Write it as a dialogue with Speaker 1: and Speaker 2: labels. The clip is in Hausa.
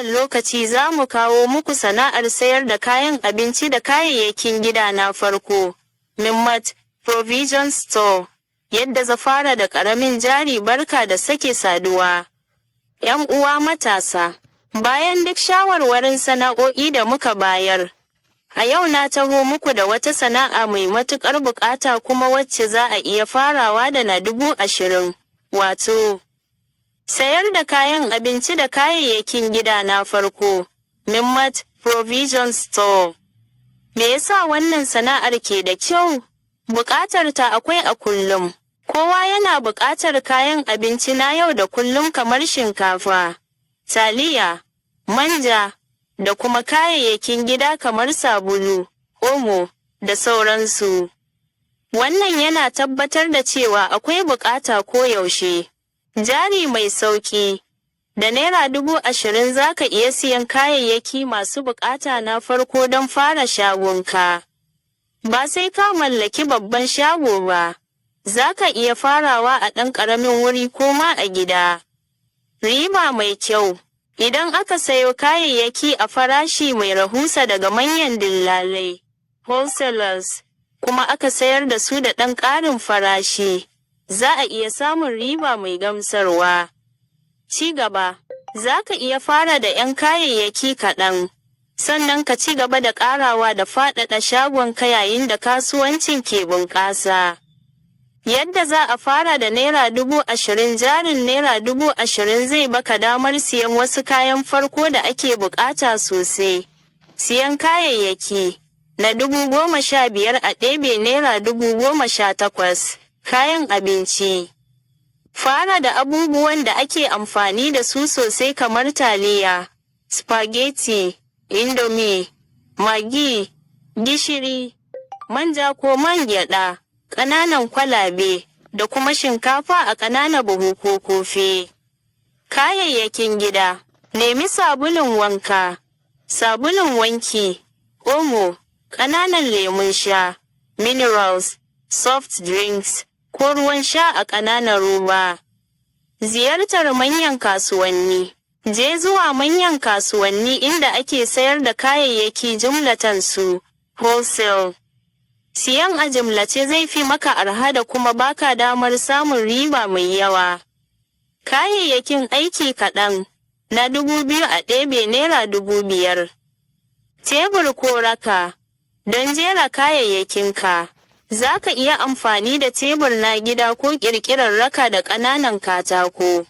Speaker 1: Wannan lokaci za mu kawo muku sana'ar sayar da kayan abinci da kayayyakin gida na farko. Mimmat Provision Store. Yadda za fara da ƙaramin jari. Barka da sake saduwa. ‘Yan uwa matasa, bayan duk shawarwarin sana'o'i da muka bayar, a yau na taho muku da wata sana'a mai matuƙar buƙata kuma wacce za a iya farawa da na 20,000, wato sayar da kayan abinci da kayayyakin gida na farko, Mimmat Provision Store. Me yasa wannan sana'ar ke da kyau? Buƙatar ta akwai a kullum. Kowa yana buƙatar kayan abinci na yau da kullum kamar shinkafa, taliya, manja, da kuma kayayyakin gida kamar sabulu, Omo, da sauransu. Wannan yana tabbatar da cewa akwai buƙata koyaushe. Jari mai sauƙi. Da ₦20,000 za ka iya siyan kayayyaki masu buƙata na farko don fara shagonka. Ba sai ka mallaki babban shago ba. Za ka iya farawa a ɗan ƙaramin wuri ko ma a gida. Riba mai kyau. Idan aka sayo kayayyaki a farashi mai rahusa daga manyan dillalai, wholesalers, kuma aka sayar da su da ɗan ƙarin farashi, za a iya samun riba mai gamsarwa. Ci gaba. Za ka iya fara da ‘yan kayayyaki kaɗan, sannan ka ci gaba da ƙarawa da faɗaɗa shagonka yayin da kasuwancin ke bunƙasa. Yadda za a fara da ₦20,000. Jarin ₦20,000 zai baka damar siyan wasu kayan farko da ake buƙata sosai. Siyan kayayyaki na 15,000 a ɗebe ₦18,000, kayan abinci. Fara da abubuwan da ake amfani da su sosai kamar taliya, spaghetti, Indomie, Maggi, gishiri, manja ko man gyaɗa, ƙananan kwalabe, da kuma shinkafa a ƙananan buhu ko kofi. Kayayyakin gida, nemi sabulun wanka, sabulun wanki, Omo, ƙananan lemun sha, minerals, soft drinks, ko ruwan sha a ƙananan roba. Ziyartar manyan kasuwanni. Je zuwa manyan kasuwanni inda ake sayar da kayayyaki jumlatan su, wholesale. Siyan a jimlace zai fi maka arha da kuma baka damar samun riba mai yawa. Kayayyakin aiki kaɗan, na 2,000 a ɗebe ₦5,000. Tebur ko raka, don jera kayayyakinka. Za ka iya amfani da tebur na gida ko ƙirƙirar raka da ƙananan katako.